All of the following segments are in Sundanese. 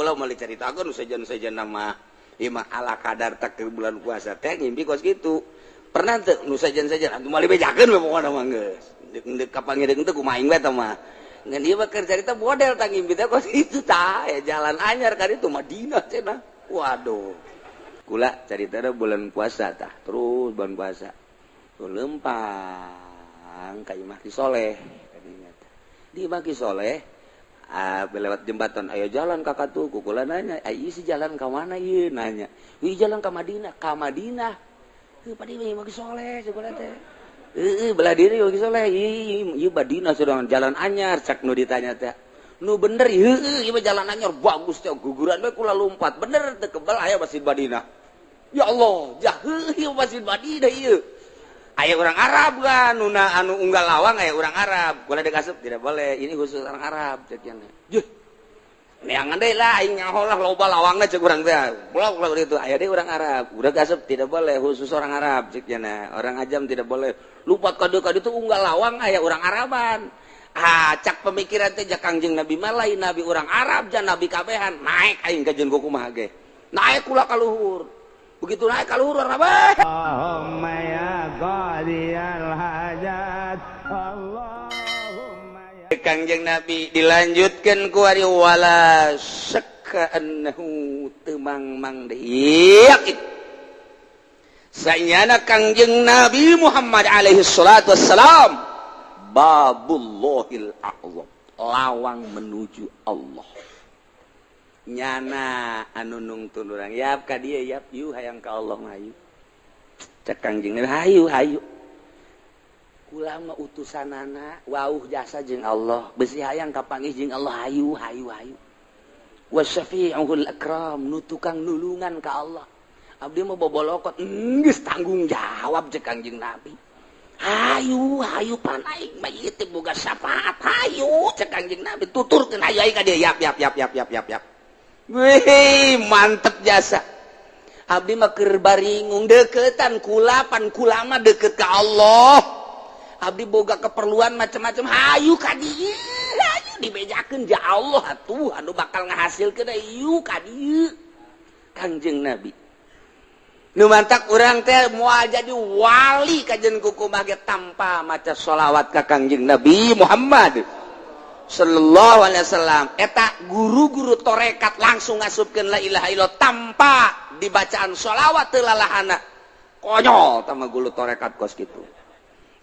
kula moal dicaritakeun sejen-sejen nama ieu mah ala kadar tak ke bulan puasa teh ngimpi kos kitu. Pernah teu nu sejen-sejen atuh moal dibejakeun we pokona mah geus. Deuk kapanggih deuk teu kumaha aing we tah mah. Ngan ieu mah keur carita model tah ngimpi teh kos kitu tah ya jalan anyar ka ditu Madinah cenah. Waduh. Kula carita bulan puasa tah terus bulan puasa. Tuh lempang ka imah Ki Soleh kadinya teh. Di imah Ki Soleh lewat jembatan ayo jalan kakak tuh kukula nanya ayo si jalan ke mana ieu nanya wih jalan ke Madinah ka Madinah heuh padi imah Ki Soleh cekula teh heuh belah diri imah Ki Soleh ieu Madinah sedang jalan anyar cak nu ditanya teh nu bener heuh ieu jalan anyar bagus teh guguran we kula lompat bener teu kebal aya Masjid Madinah ya Allah jah heuh ieu Masjid Madinah ieu aya orang Arab kan nuna anu unggal lawang aya orang Arab kula dikasup tidak boleh ini khusus orang Arab cek nya juh neangan deui lah aing nyaho lah loba lawangna cek urang teh blok lah itu aya deui orang Arab udah kasup tidak boleh khusus orang Arab cek nya orang ajam tidak boleh lupat kade kade itu unggal lawang aya orang Araban ah cak pemikiran teh ja Kangjeng Nabi mah lain nabi orang Arab ja nabi kabehan naik aing ka jeung kumaha ge naik kula ka luhur begitu naik ka luhur apa Allahumma ya qadiyal hajat Allahumma ya Kangjeng Nabi dilanjutkan ku ari wala syakka annahu temang-mang deui yakin sanyana Kangjeng Nabi Muhammad alaihi salatu wassalam babullahil a'zam lawang menuju Allah nyana anu nungtun urang yap ka dieu yap yu hayang ka Allah hayu cek Kangjeng Nabi hayu hayu kula mah utusanana wauh jasa jeung Allah besi hayang kapanggih jeung Allah hayu hayu hayu wasyafi'ul akram nu tukang nulungan ka Allah abdi mah bobolokot geus tanggung jawab cek Kangjeng Nabi hayu hayu pan aing mah ieu teh boga syafaat hayu cek Kangjeng Nabi tuturkeun hayu aing ka dieu yap yap yap yap yap yap yap wih mantep jasa abdi mah keur baringung deketan kula pan kula mah deket ka Allah abdi boga keperluan macam-macam hayu ka dieu hayu dibejakeun ja Allah atuh anu bakal ngahasilkeun hayu ka dieu Kangjeng Nabi nu mantak urang teh moal jadi wali kajen kukumaha ge tanpa maca sholawat ka Kangjeng Nabi Muhammad sallallahu alaihi wasallam eta guru-guru torekat langsung ngasupkeun la ilaha illallah tanpa dibacaan sholawat teu lalahana konyol tama guru torekat kos kitu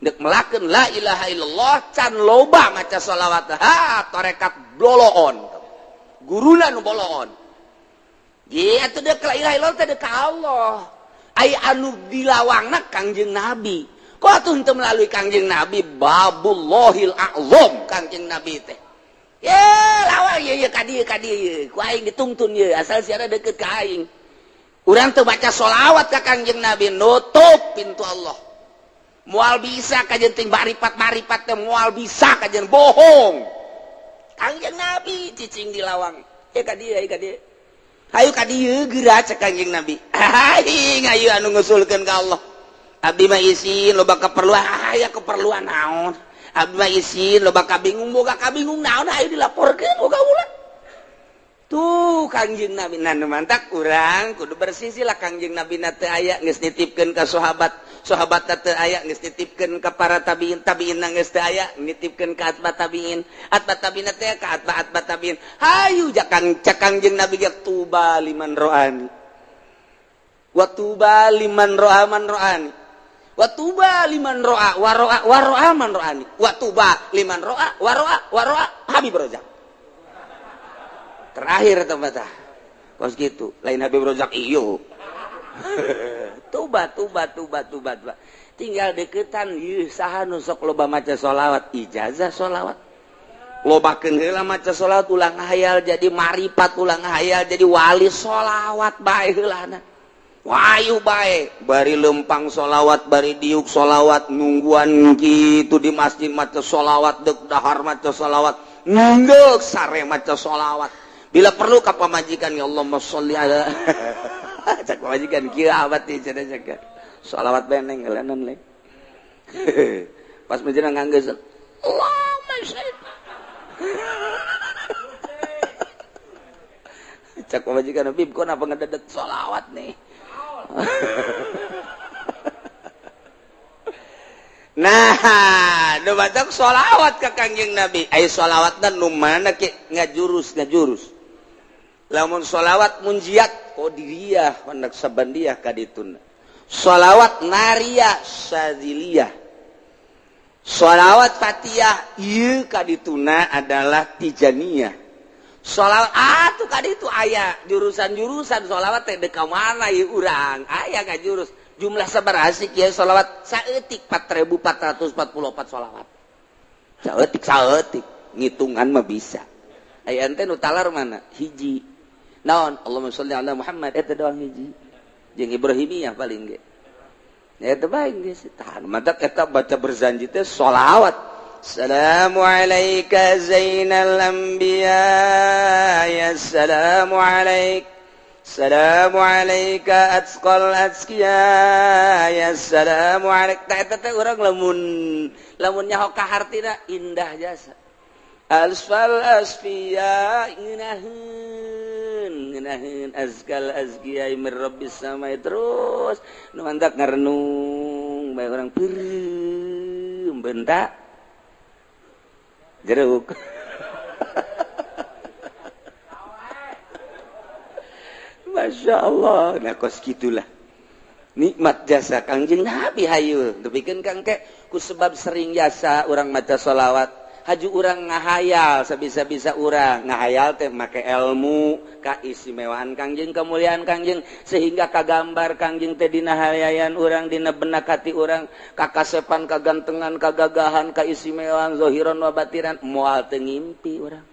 deuk melakeun la ilaha illallah can loba maca sholawat ha torekat boloon guruna nu boloon ye atuh deuk la ilaha illallah teh deuk ka Allah ai anu dilawangna Kangjeng Nabi kok atuh henteu melalui Kangjeng Nabi babullahil a'zam Kangjeng Nabi teh ye lawang ye ye ka dieu ku aing ditungtun ye asal siara deukeut ka aing urang teu baca sholawat ka Kangjeng Nabi nutup pintu Allah moal bisa kajen ting maripat-maripat teh moal bisa kajen bohong Kangjeng Nabi cicing di lawang ye ka dieu ka dieu hayu ka dieu geura cek Kangjeng Nabi aing ayu anu ngusulkeun ka Allah abdi mah isin loba keperluan aya keperluan naon abdi mah isin loba kabingung boga kabingung naon ayo dilaporkeun boga ulah tuh Kangjeng Nabi nah nu mantak urang kudu bersisi lah Kangjeng Nabi na teu aya geus nitipkeun ka sahabat sahabat teu aya geus nitipkeun ka para tabiin tabiin geus teu aya nitipkeun ka atba tabiin atba tabiin teh ka atba atba tabiin hayu jakang cek Kangjeng Nabi ge tuba liman ro'ani wa tuba liman ro'a man ro'ani wa tuba liman ro'a wa ro'a wa ro'a man ro'ani wa tuba liman ro'a wa ro'a wa ro'a Habib Rozak terakhir tempat kos gitu lain Habib Rozak iyo tuba tuba tuba tuba tuba tinggal deketan ieu saha nu sok loba maca sholawat ijazah sholawat lobakeun heula maca sholawat ulang hayal jadi maripat ulang hayal jadi wali sholawat bae heulana wayu bae bari lempang sholawat bari diuk sholawat nungguan gitu di masjid maca sholawat dek dahar maca sholawat nunggu sare maca sholawat bila perlu ka pamajikan ya Allahumma sholli ala cak pamajikan kieu abad teh cenah cak sholawat beneng ngelenan le pas menjelang nganggeus Allahumma sholli Cek pamajikan Bib kok napa ngededet sholawat nih. Nah, nu batak sholawat ka Kangjeng Nabi. Ai sholawatna nu mana ke ngajurus. Lamun sholawat munjiat qadiriyah wa naqsabandiyah kadituna. Sholawat nariyah syadziliyah. Sholawat fatiyah ieu kadituna adalah tijaniyah. Sholawat atuh kaditu aya jurusan-jurusan sholawat teh deuk ka mana ieu urang? Aya ngajurus. Jumlah sabaraha sih kieu sholawat saeutik 4444 sholawat. Saeutik ngitungan mah bisa. Aya ente nu talar mana? Hiji. Naon? Allahumma sholli ala Muhammad eta doang hiji. Jeung Ibrahimiyah paling ge. Eta bae geus tahan. Matak eta baca berzanji teh sholawat. Assalamu alayka zainal anbiya ya assalamu alaik. Assalamu alayka atqal atqiya ya assalamu alaik. Tah eta teh urang lamun nyaho ka hartina indah jasa. Asfal asfiya ngeunaheun azkal azkiya mir rabbis samai terus nu mantak ngarenung bae urang peureum bentak jeruk. Masya Allah, nah kos gitulah nikmat jasa Kangjeng Nabi hayu. Depikeun kang ke ku sebab sering jasa urang maca sholawat, haju urang ngahayal sabisa-bisa urang ngahayal teh make ilmu kaistimewaan Kangjeng, kemuliaan Kangjeng, sehingga kagambar Kangjeng teh dina hayayan urang, dina benak hati urang, kakasepan, kagantengan, kagagahan, kaistimewaan zahiran wa batiran, moal teu ngimpi urang.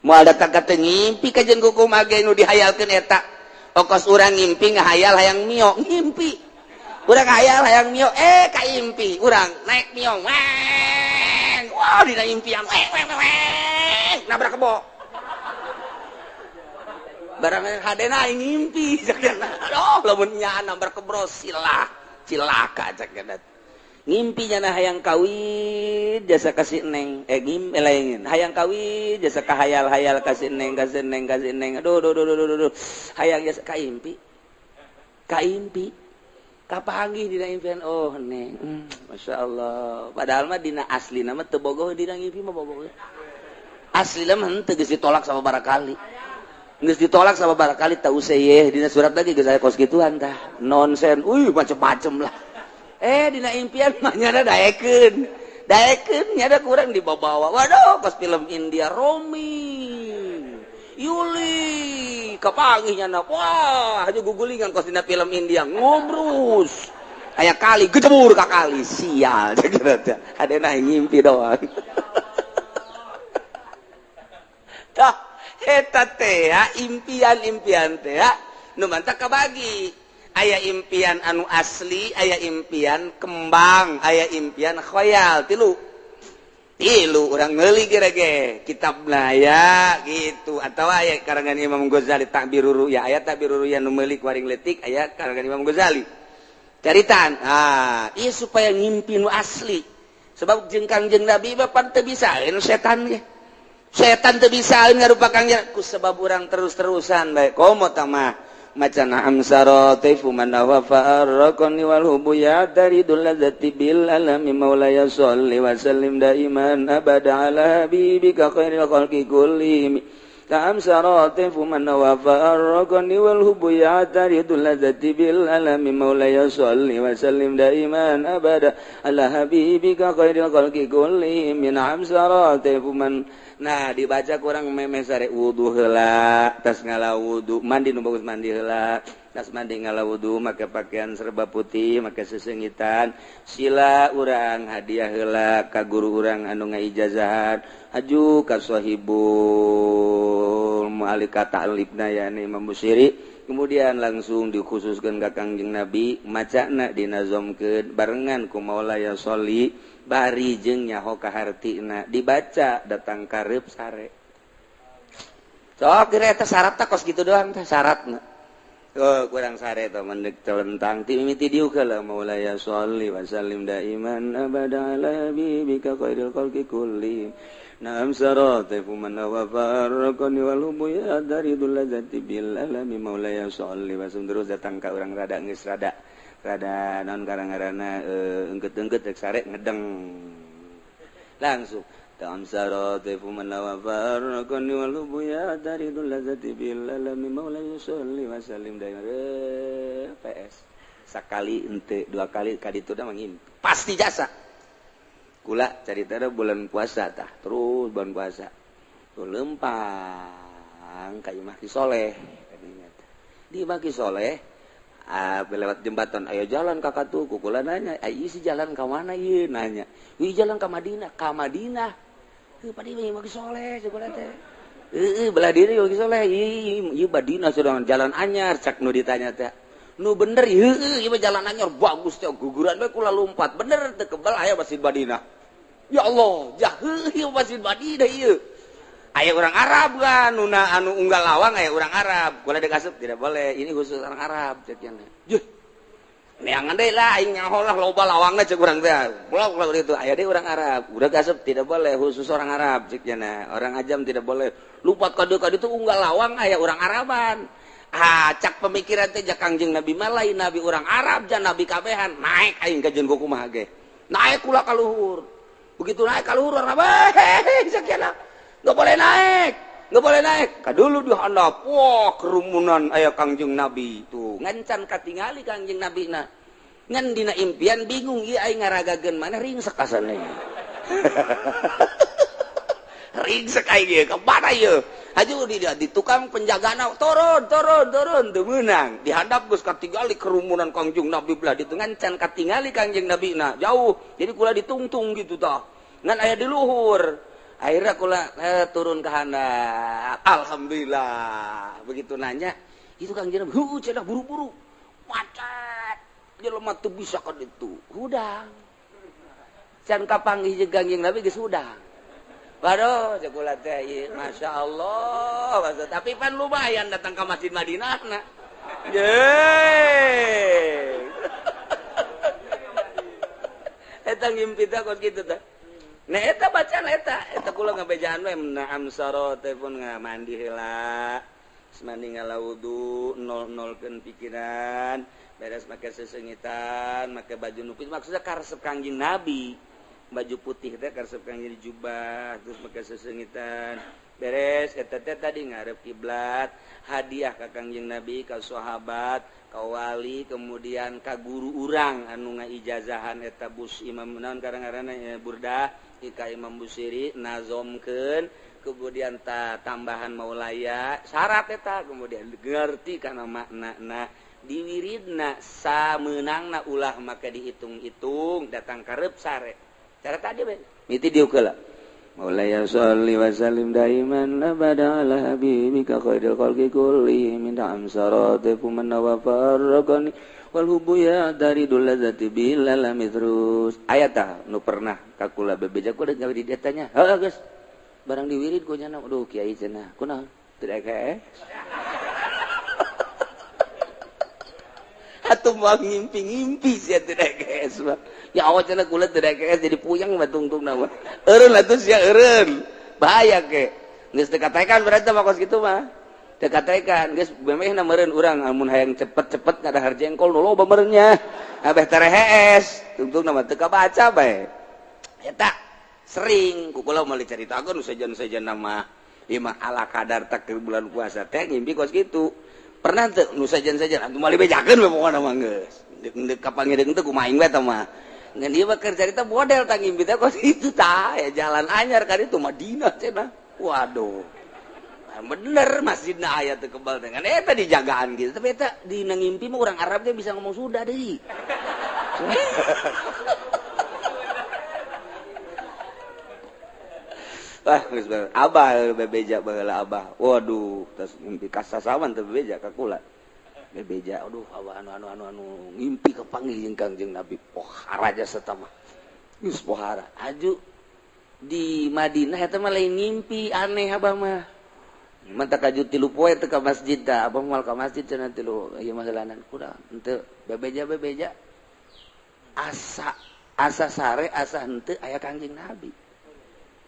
Moal datang ka teu ngimpi kajen kumaha ge nu dihayalkeun eta. Okos urang ngimpi ngahayal hayang mio, ngimpi. Urang hayal hayang mio, kaimpi urang naik mio. Weng. Wah, dina impian weng weng weng nabrak kebo. Barang hadena aing ngimpi cakna. Aduh, lamun nya nabrak kebo silah, cilaka cakna. Ngimpi nyana hayang kawin jasa kasih neng ngim hayang kawin jasa kahayal-hayal kasih neng kasih neng kasih neng aduh aduh aduh aduh, aduh. Hayang jasa kaimpi kapanggih dina impian oh neng Masya Allah padahal mah dina asli nama teu bogoh dina ngimpi mah bogoh asli mah henteu geus ditolak sama barakali geus ditolak sama barakali teu useuh dina surat lagi geus aya kos kituan tah nonsen uy macem-macem lah. Dina impian mah nyada daekeun. Daekeun nyada kurang dibawa-bawa. Waduh, pas film India Romi, Yuli, kapanggih nyana. Wah, haju gugulingan kos dina film India ngobrus. Aya kali gejebur ka kali, sial cek teh. Hadena ngimpi doang. Tah, eta teh impian-impian teh nu mantak kabagi. Aya impian anu asli, aya impian kembang, aya impian khoyal, tilu. Tilu urang ngeuli ge kitabna ya gitu atawa aya karangan Imam Ghazali Ta'birur Ru'ya, aya Ta'birur Ru'ya nu meulik waring leutik aya karangan Imam Ghazali. Caritaan, ieu supaya ngimpi nu asli. Sebab jeung Kangjeng Nabi mah pan teu bisaeun setan ge. Setan teu bisaeun ngarupa Kangjeng ku sebab urang terus-terusan bae komo tah mah. Macan amsara taifu man wa farraqani wal hubu ya daridul ladzati bil alami maulaya sholli wa sallim daiman abada ala habibika khairil khalqi kullihim ka amsara taifu man wa farraqani wal hubu ya daridul ladzati bil alami maulaya sholli wa sallim daiman abada ala habibika khairil khalqi kullihim min amsara taifu man. Nah dibaca kurang memeh sare wudu heula tas ngala wudu mandi nu bagus mandi heula tas mandi ngala wudu make pakaian serba putih make sesengitan sila urang hadiah heula ka guru urang anu ngaijazahan haju ka sahibul mu'alika ta'libna yani Imam Busiri kemudian langsung dikhususkeun ka Kangjeng Nabi macana dinazomkeun barengan ku Maulaya sholli bari jeung nyaho ka hartina dibaca datang karep sare sok kira eta syaratna kos kitu doang teh syaratna Oh, kurang sare teh mendek celentang ti mimiti diuk heula maulaya sholli wa sallim daiman abada ala habibika khairil khalqi kulli. Naam saratifu man wa farqani wal hubu ya daridul ladzati bil alami maulaya sholli wa sallim. Terus datang ka urang rada geus rada rada naon karang-karana engket-engket rek sare ngedeng langsung ta'am saratifu man wa farqani wal hubu ya daridul ladzati bil alami maulaya sholli wa sallim daiman. PS sakali ente dua kali kaditu da mangimpi pasti jasa. Kula carita ada bulan puasa tah terus bulan puasa tuh lempang ka imah Ki Soleh kadinya teh di imah Ki Soleh lewat jembatan ayo jalan kakak tuh kukula nanya ayo si jalan ka mana ieu nanya ieu jalan ka Madinah ka Madinah heuh padi imah Ki Soleh kula teh heuh belah diri Ki Soleh ieu Madinah sedang jalan anyar cak nu ditanya teh nu bener heuh ieu jalan anyar bagus teh guguran we kula lompat bener teu kebal aya Masjid Madinah. Ya Allah, jaheuh ieu Masjid Madinah ieu. Aya urang Arab kan, nuna anu unggal lawang aya urang Arab. Kula deuk asup tidak boleh, ini khusus orang Arab cek nya. Juh. Neangan deui lah aing nyaho lah loba lawangna cek urang teh. Kula kula itu aya deui urang Arab. Udah asup tidak boleh khusus orang Arab cek nya. Orang ajam tidak boleh. Lupat ka dieu ka ditu unggal lawang aya urang Araban. Ah, cak pemikiran teh ja Kangjeng Nabi mah lain nabi urang Arab ja nabi kabehan. Naik aing ka jeung kumaha ge. Naik kula ka luhur. Begitu naik ka luhur orang Arab, hehehe sakiana. Nggak boleh naik, nggak boleh naik. Kadulu di handap, wah kerumunan aya Kangjeng Nabi tuh. Ngancan katingali Kangjeng Nabi na. Ngan dina impian bingung ieu aing ngaragageun mana ringsek asana. Ringsek aing ieu ka mana ieu? Haju di tukang penjagana turun turun turun teu meunang. Di handap geus katingali kerumunan Kangjeng Nabi belah ditu ngancan katingali Kangjeng Nabi na jauh. Jadi kula ditungtung gitu tah. Ngan aya di luhur. Akhirnya kula turun ke handap. Alhamdulillah. Begitu nanya, itu Kangjeng Nabi, heuh cenah buru-buru. Macet. Jelema teu bisa ka ditu. Hudang. Can kapanggih jeung Kangjeng Nabi geus hudang. Waduh, cek kula teh ieu masyaallah. Tapi pan lumayan datang ke Masjid Madinah na. Yeay. Eta ngimpi teh kos kitu teh. Nah eta bacaan eta, eta kula ngabejaan we naam saro teh pun ngamandi heula. Mandi ngala wudu, nol-nolkeun pikiran, beres make sesengitan, make baju nupis maksudnya karesep Kangjeng Nabi. Baju putih teh karesep Kangjeng jubah, terus make sesengitan. Beres eta teh tadi ngarep kiblat, hadiah ka Kangjeng Nabi, ka sahabat, ka wali, kemudian ka guru urang anu ngaijazahan eta bus imam naon karang-karangna burdah ka Imam Busiri nazomkeun, kemudian tambahan maulaya syarat eta kemudian ngerti kana maknana diwiridna sameunangna ulah make dihitung-hitung datang karep sare cara tadi we miti diuk heula maulaya sholli wa sallim daiman abada ala habibika khairil khalqi kulli min amsaratifu man wa farraqani wal hubu ya daridul ladzati bil alami. Terus aya tah nu pernah ka kula bebeja kula gawe di dieu heuh geus barang diwirid ku nya aduh kiai cenah kunaon teu daek atuh moal ngimpi-ngimpi sia teu daek mah ya awak cenah kula teu daek jadi puyeng mah tungtungna mah eureun atuh sia eureun bahaya ke geus teu kataekan berarti mah kos kitu mah teu kataekan geus memehna meureun urang amun hayang cepet-cepet ngadahar jengkol nu loba meureunnya abeh terehees tungtungna mah teu kabaca bae eta sering ku kula moal dicaritakeun sejen-sejen mah ieu mah ala kadar tak bulan puasa teh ngimpi kos kitu pernah teu nu sejen-sejen atuh moal dibejakeun we pokona mah geus deuk kapanggih deuk teu kumaha aing we tah mah ngan ieu mah keur carita model tah ngimpi teh kos kitu tah ya jalan anyar ka ditu Madinah cenah waduh bener masjidna aya teu kebal teh ngan eta dijagaan gitu tapi eta dina ngimpi mah urang Arab teh bisa ngomong sudah deui. Wah, geus abah bebeja baheula abah. Waduh, tas ngimpi kasasawan teu bebeja ka kula. Bebeja, aduh abah anu ngimpi kapanggih jeung Kangjeng Nabi. Pohara jasa mah. Geus pohara. Aju di Madinah eta mah lain ngimpi aneh abah mah. Mantap kaju tilu poe teu ka masjid tah, abah moal ka masjid cenah tilu ieu mah heulanan kurang. Henteu bebeja-bebeja. Asa asa sare asa henteu aya Kangjeng Nabi.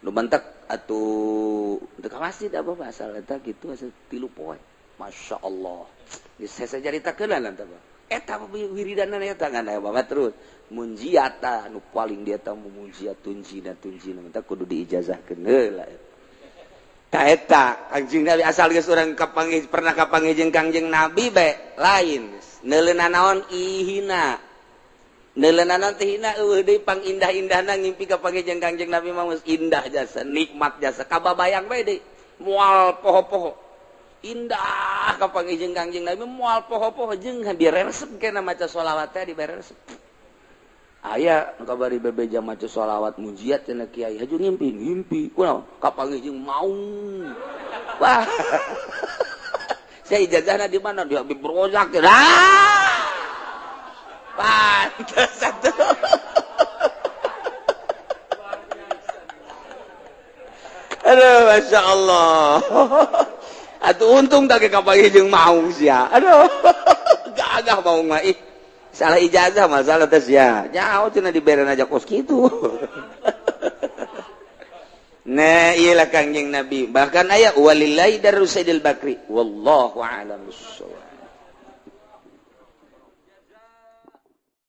Nu mantak atuh teu ka masjid abah mah asal eta kitu asa tilu poe. Masya Allah. Geus saya caritakeun lah tah. Eta wiridanan eta ngan aya babat terus. Munjiata nu paling dia tah munjiat tunjina tunjina mantap kudu diijazahkeun heula. Ta eta Kangjeng Nabi asal geus urang kapanggih pernah kapanggih jeung Kangjeng Nabi bae lain. Neuleuna naon ihina. Neuleuna naon teh hina eueuh deui pangindah-indahna ngimpi kapanggih jeung Kangjeng Nabi mah geus indah jasa, nikmat jasa kababayang bae deui. Moal poho-poho. Indah kapanggih jeung Kangjeng Nabi moal poho-poho jeung diresep kena maca sholawat teh diberesep. Aya nu kabari bebeja maca sholawat mujiat cenah kiai haju ngimpi ngimpi kunaon kapanggih jeung maung. Wah. Saya ijazahna di mana di Habib Rozak. Ah! Pantes atuh. Aduh, Masya Allah. Atuh untung tak kapanggih jeung maung sia. Aduh. Gagah maung mah ih. Salah ijazah masalah teh sia. Nyaho cenah diberen aja kos kitu. Nah, iyalah Kangjeng Nabi. Bahkan aya walillahi darus Sayyidil Bakri. Wallahu a'lam bissawab.